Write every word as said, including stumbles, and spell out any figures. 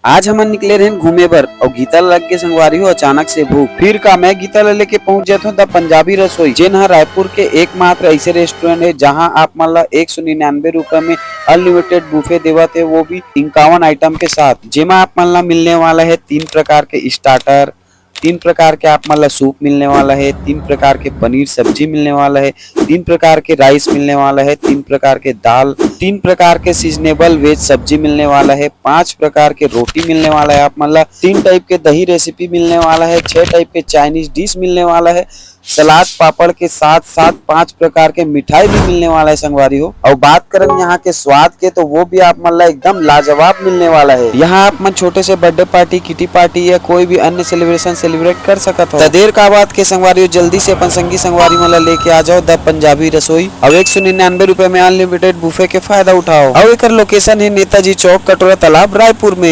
आज हमन निकले रहेन घूमे बर, अउ गीता ल लग गे संगवारी हो अचानक से भूख। फिर का मैं गीता ल लेके पहुंच जात हूं द पंजाबी रसोई, जेन ह रायपुर के एकमात्र ऐसे रेस्टोरेंट हे, जहां आप मन ला एक सौ निन्यानवे रुपए में अनलिमिटेड बुफे देवत हे, वो भी इक्यावन आइटम के साथ, जेमा आप मन ला मिलने वाला है तीन प्रकार के स्टार्टर, तीन प्रकार के आप मन ला सूप मिलने वाला है, तीन प्रकार के पनीर सब्जी मिलने वाला है, तीन प्रकार के राइस मिलने वाला है, तीन प्रकार के दाल, तीन प्रकार के सीजनेबल वेज सब्जी मिलने वाला है, पांच प्रकार के रोटी मिलने वाला है, आप मन ला तीन टाइप के दही रेसिपी मिलने वाला है, छह टाइप के चाइनीज डिश मिलने वाला है, सलाद पापड़ के साथ साथ पांच प्रकार के मिठाई भी मिलने वाला है संगवारी हो। और बात करन यहाँ के स्वाद के, तो वो भी आप मन ला एकदम लाजवाब मिलने वाला है। यहाँ आप मन छोटे से बर्थडे पार्टी, किटी पार्टी या कोई भी अन्य सेलिब्रेशन सेलिब्रेट कर सकत हो। त देर का बात के संगवारी हो, जल्दी से अपन संगी संगवारी मन ला लेके आ जाओ द पंजाबी रसोई, और एक सौ निन्यानवे रुपए में अनलिमिटेड बुफे के फायदा उठाओ। और एकर लोकेशन है नेताजी चौक, कटोरा तालाब, रायपुर में।